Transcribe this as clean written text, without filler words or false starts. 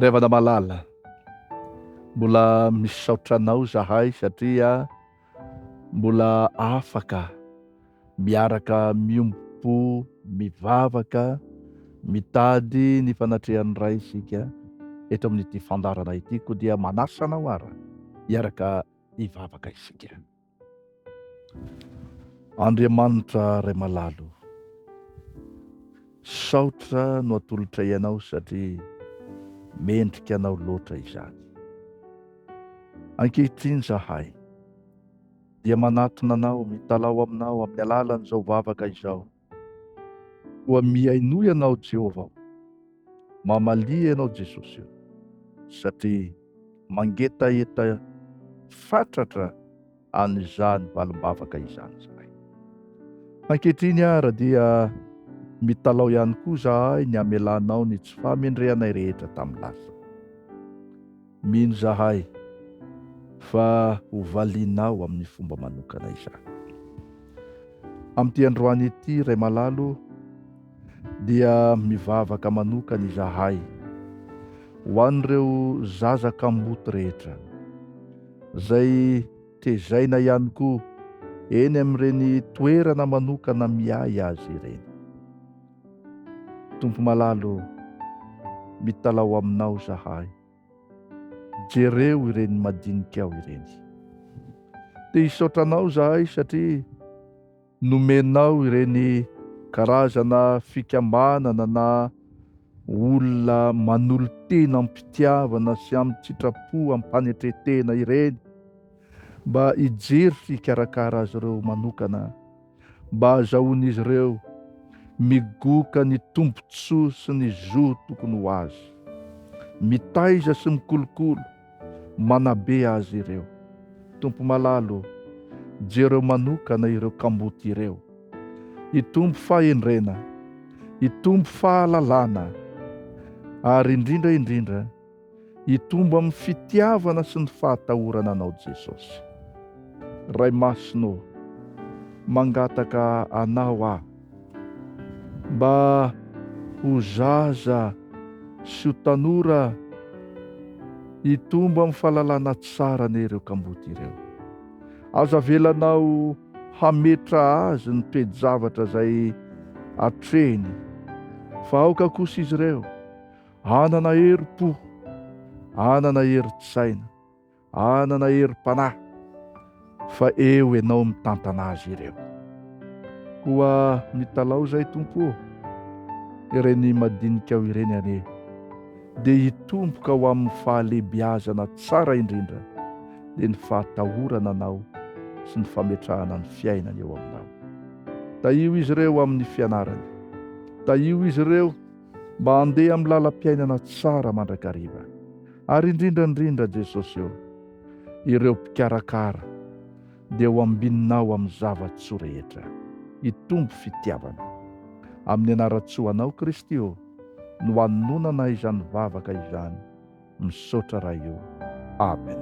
Ry havana malala, mbola misaotra anao zahay satria mbola afaka miaraka miombom-po, mivavaka, mitady ny fanatrehan'ny Ray isika eto amin'ity fandaharana ity, koa dia manasa anao ara hiaraka hivavaka isika. Andriamanitra Ray malalo, saotra no atolotray Anao satria mendrika Anao loatra izany. Ankehitriny zahay dia manatona Anao, mitalaho Aminao amin'ny alalan'izao vavaka izao. Koa mihainoa Ianao Jehovah o, mamalia Ianao Jesosy o, satria mangetaheta fatratra an'izany valim-bavaka izany izahay. Ankehitriny ara dia mitalaho ihany koa izahay ny hamelanao ny tsy fahamendrehanay rehetra tamin'ny lasa. Mino izahay fa ho valianao amin'ny fomba manokana izany. Amin'ity androany ity, Ray malala o, dia mivavaka manokana izahay ho an'ireo zaza kamboty rehetra, izay tezaina ihany koa eny amin'ireny toerana manokana miahy azy ireny. Tompo malala o, mitalaho aminao izahay, jereo ireny madinikao ireny. Te hisaotra anao izahay satria Nomenao ireny karazana fikambanana na olona manolo-tena am-pitiavana sy amin-tsitrapo am-panetren-tena ireny mba hijery sy hikarakara azy ireo manokana mba hahazahoan'izy ireo migoka ny tombontsoa sy ny zo tokony ho azy. Mitaiza sy mikolokolo Manabe azy ireo. Tompo malala o, jereo manokana ireo kamboty ireo. Hitombo fahendrena, hitombo fahalalana, ary indrindra indrindra, hitombo amin'ny fitiavana sy ny fahatahorana Anao Jesosy. Ray Masina o, mangataka Anao aho mba ho zaza sy ho tanora hitombo amin'ny fahalalana tsara anie ireo kamboty ireo. Aza avelanao hametra azy ny toe-javatra izay atrehiny, fa aoka kosa izy ireo hanana herim-po, hanana herin-tsaina. Hanana herim-panahy fa eo Ianao mitantana azy ireo. Koa mitalaho izahay Tompo ô, ireny madinikao ireny anie dia hitomboka ho amin'ny fahalehibiazana tsara indrindra dia ny fahatahorana Anao sy ny fametrahana ny fiainany eo Aminao. Tahio izy ireo amin'ny fianarany. Tahio izy ireo mba handeha amin'ny lalam-piainana tsara mandrakariva. Ary indrindra indrindra Jesosy ô, ireo mpikarakara dia ho ambininao amin'ny zava-tsoa rehetra. Hitombo fitiavana. Amin'ny anaran-tsoanao Kristy ô, no anononana izany vavaka izany. Misaotra Ray ô. Amen.